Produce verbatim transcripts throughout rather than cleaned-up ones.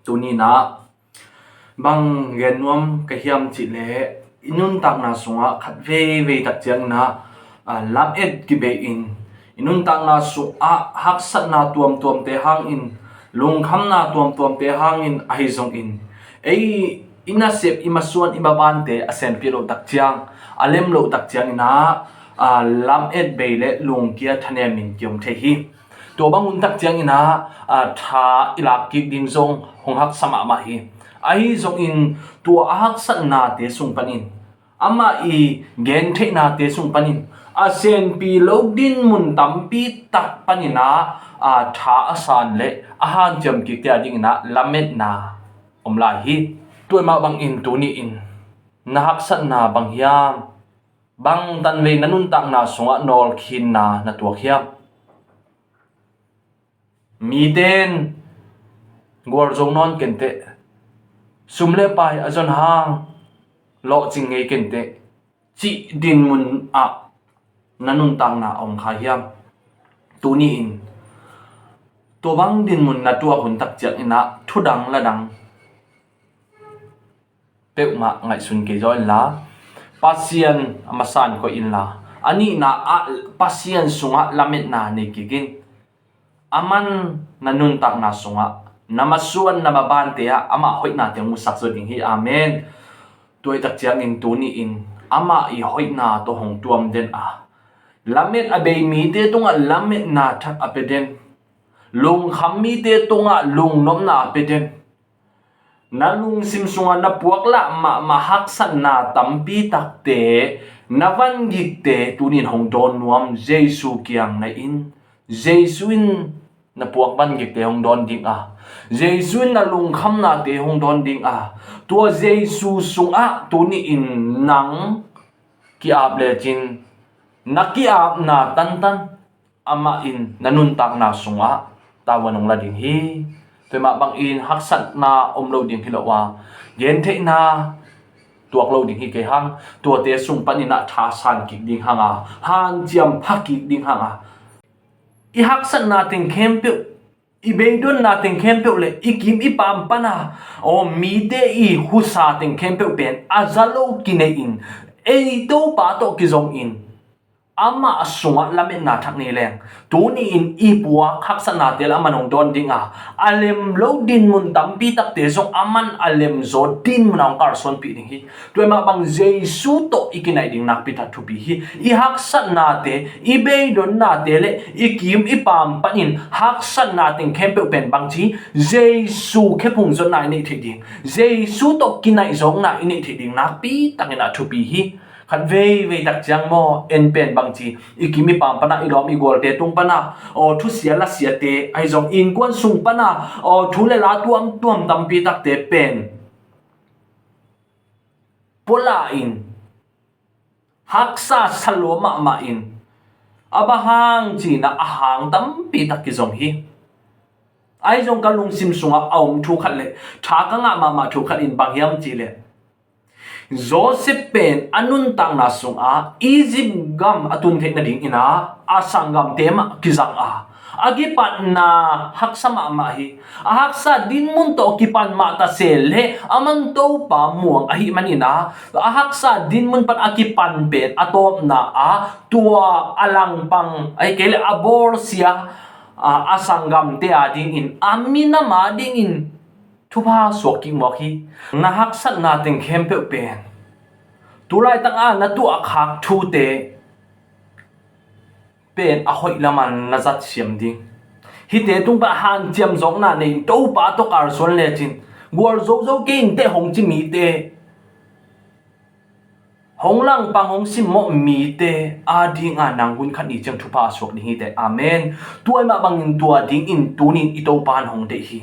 Tuni-in ah bang gen nuam ka hiam cih leh, i nuntakna sungah khat veivei tak ciangin ah, a, lamet kibei in, i nuntakna sungah haksatna tuamtuamte hangin, lungkhamna tuamtuamte hangin ahi zongin, ei i nasep, i masuan, i mabante a senpi loh tak ciang, a lem loh tak ciangin ah, a, lamet bei le lungkia thanemin kiom thei hi. Tua bang hun tak ciangin ah, a, tha i lak kik ding zong hong haksa mahmah hi. Ahi zongin tua a haksatnate sung panin, amah i gentheihnate sung panin, a senpi lo dinmun tampi tak panin ah, a, tha a san le a hanciam kikte a dingin ah lametna om lai hi. Tua mah bangin tuni-in na haksatna bang hiam? Bang tanvei na nuntakna sungah nawlkhinna na tuak hiam? Mite in gualzo nawn kenteh, sum le pai a zon hang lawhcing ngei kenteh, cih dinmun ah na nuntakna a om kha hiam? Tuni-in tua bang dinmun na tuak hun tak ciangin ah thudang ladang peuhmah ngaihsun kei zaw inla, Pasian a masa in koih inla, a nihna ah Pasian sungah lametna nei kik in. Aman na nuntakna sungah na masuan, na mabante ah amah hoihnate hong musak zaw ding hi. Amen. Tua ahih tak ciangin tuni-in amah i hoihna tawh hong tuam den a, lamet a bei mite tungah lametna thak a pia den, lungkham mite tungah lungnopna a pia den, na lungsim sungah na puaklah mahmah haksatna tampi takte, na vangikte tuni-in hong dawn nuam. Jesu kiang na in, Jesu in na puak vangikte hong dawn ding a, Jesu in na lungkhamnate hong dawn ding a, tua Jesu sungah tuni-in nang ki-ap lecin, na ki-apna tantan amah in na nuntakna sungah tavuan hong la ding hi. Tua mah bangin haksatna om lo ding hi lo a, gentheihna tuak lo ding hi kei hang. Tuate sung panin ah tha san kik ding hang a, hanciam pha kik ding hang a, i haksatna teng khempeuh, i beidonna teng khempeuh le i kim i pam pana, aw, mite i husa teng khempeuh pen a za lo kinei in, ei Topa tawh kizong in, amah sungah lametna thak nei leng, tuni-in i puak haksatnate le aman hong dawn ding a, a lem lo dinmun tampi takte zong aman a lemzaw dinmun a hong kalsuanpih ding hi. Tua mah bang Jesu tawh i kinaih ding nakpi tak thupi hi. I haksatnate, i beidonnate le i kim i pam panin haksatna teng khempeuh pen bangci, Jesu khephung zuatna i neih theih ding, Jesu tawh kinaih zawkna i neih theih ding nakpi takin a thupi hi. Khat veivei tak ciang maw, en pen bangci, i kim i pam pana, i lawm i gualte tung pana, aw, thusia lasiate, ahi zong innkuan sung pana, aw, thu le la tuamtuam tampi takte pen pua la in, haksa sa lua mahmah in, a bang hang cih na a hang tampi tak kizong hi. Ahi zong ka lungsim sungah a om thu khat le tha ka ngah mahmah thu khat in bang hiam cih leh, Joseph pen a nuntakna sungah Egypt gam a tun theih nadingin ah a sanggamte mah kizang a, a kipatna haksa mahmah hi. A haksa dinmun tawh kipan mah ta se leh aman Topa muang ahih manin ah, a haksa dinmun pan a kipan pen a tawpna ah tua a langpang, ahih kei leh a bawlsia, a, a sanggamte a dingin, a minam a dingin thupha suak kik mawk hi. Na haksatna teng khempeuh pen, tu laitak a na tuahkhak thute pen a hoih lamah na zat siam ding. Hihte tung pan hanciam zawkna nei in Topa tawh kalsuan lecin, gualzo zo kei inteh hong ci mite, hong langpang hong simmawh mite a dingah nang hun khat ni ciang thupha a suak ding hi teh. Amen. Tua mah bangin tua dingin tunin i Topa in hong deih hi.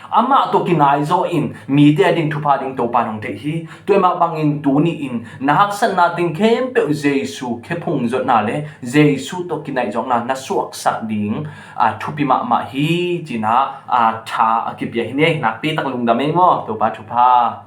Amah tawh kinai zaw in mite a ding thupha ding Topa in hong deih hi. Tua mah bangin tuni-in na haksatna teng khempeuh Jesu khephung zuatna le Jesu tawh kinaih zawkna na suaksak ding, a, thupi mahmah hi, ci-in ah, a, tha a kipia hi. Nakpi tak lungdam ei maw, Topa thupha.